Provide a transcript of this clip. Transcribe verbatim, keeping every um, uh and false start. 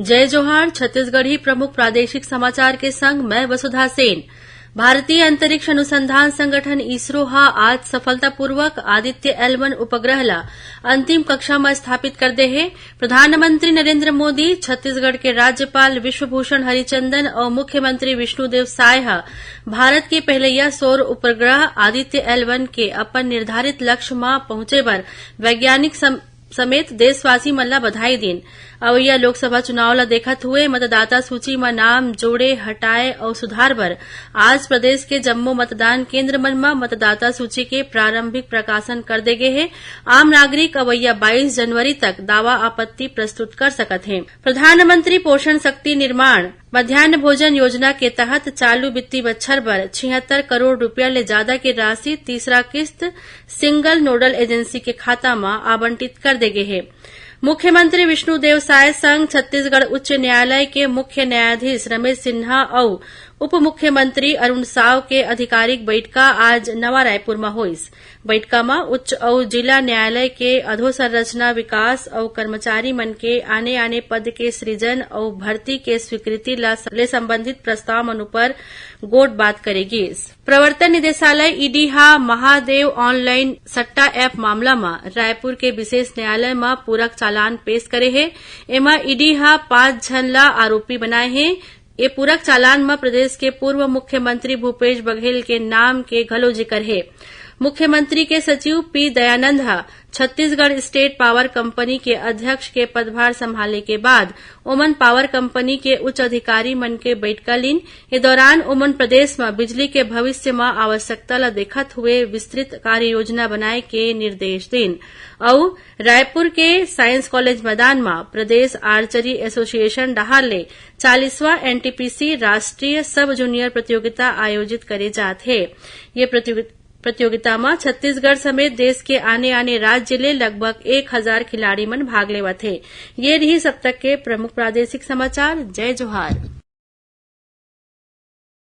जय जोहार। छत्तीसगढ़ी प्रमुख प्रादेशिक समाचार के संग मैं वसुधा सेन। भारतीय अंतरिक्ष अनुसंधान संगठन इसरो ह आज सफलतापूर्वक आदित्य एल वन उपग्रह ला अंतिम कक्षा म स्थापित कर दे हे। प्रधानमंत्री नरेंद्र मोदी, छत्तीसगढ़ के राज्यपाल विश्वभूषण हरिचंदन अउ मुख्यमंत्री विष्णुदेव साय ह भारत के पहलैया सौर उपग्रह आदित्य एल वन के अपन निर्धारित लक्ष्य म पहुंचे बर वैज्ञानिक सम-, समेत देशवासी मन ला बधाई दीन। अवइया लोकसभा चुनाव ला देखत हुए मतदाता सूची म नाम जोड़े, हटाए अउ सुधार बर आज प्रदेश के जम्मो मतदान केंद्र मन म मतदाता सूची के प्रारंभिक प्रकाशन कर दे गे हे। आम नागरिक अवइया बाईस जनवरी तक दावा आपत्ति प्रस्तुत कर सकत हे। प्रधानमंत्री पोषण शक्ति निर्माण मध्यान्ह भोजन योजना के तहत चालू वित्तीय बछर बर छिहत्तर करोड़ रुपया ले जादा के राशि तीसरा किस्त सिंगल नोडल एजेंसी के खाता म आवंटित कर दे गे हे। मुख्यमंत्री विष्णुदेव साय संग छत्तीसगढ़ उच्च न्यायालय के मुख्य न्यायाधीश रमेश सिन्हा अउ उप मुख्यमंत्री अरुण साव के आधिकारिक बइठका आज नवा रायपुर म होइस। बइठका म उच्च अउ जिला न्यायालय के अधोसंरचना विकास अउ कर्मचारी मन के आने-आने पद के सृजन अउ भर्ती के स्वीकृति ला स-, ले संबंधित प्रस्ताव मन उपर गोठ-बात करे गीस। प्रवर्तन निदेशालय ईडी ह महादेव ऑनलाइन सट्टा ऐप मामला म रायपुर के विशेष न्यायालय म पूरक चालान पेश करे हे। एमा ईडी ह पांच झन ला आरोपी बनाए हे। ए पूरक चालान म प्रदेश के पूर्व मुख्यमंत्री भूपेश बघेल के नाम के घलो जिकर हे। मुख्यमंत्री के सचिव पी दयानंद ह छत्तीसगढ़ स्टेट पावर कंपनी के अध्यक्ष के पदभार संभाले के बाद ओमन पावर कंपनी के उच्च अधिकारी मन के बइठका लीन। ए दौरान ओमन प्रदेश म बिजली के भविष्य म आवश्यकता ल देखत हुए विस्तृत कार्य योजना बनाए के निर्देश दीन अउ रायपुर के साइंस कॉलेज मैदान म प्रदेश आर्चरी एसोसिएशन डहार ले चालीसवां एनटीपीसी राष्ट्रीय सब जूनियर प्रतियोगिता आयोजित करे जात हे। ये प्रतियोगि-, प्रतियोगिता म छत्तीसगढ़ समेत देश के आने-आने राज्य ले लगभग एक हजार खिलाड़ी मन भाग लेवत हे। ये रिहिस अब तक के प्रमुख प्रादेशिक समाचार। जय जोहार।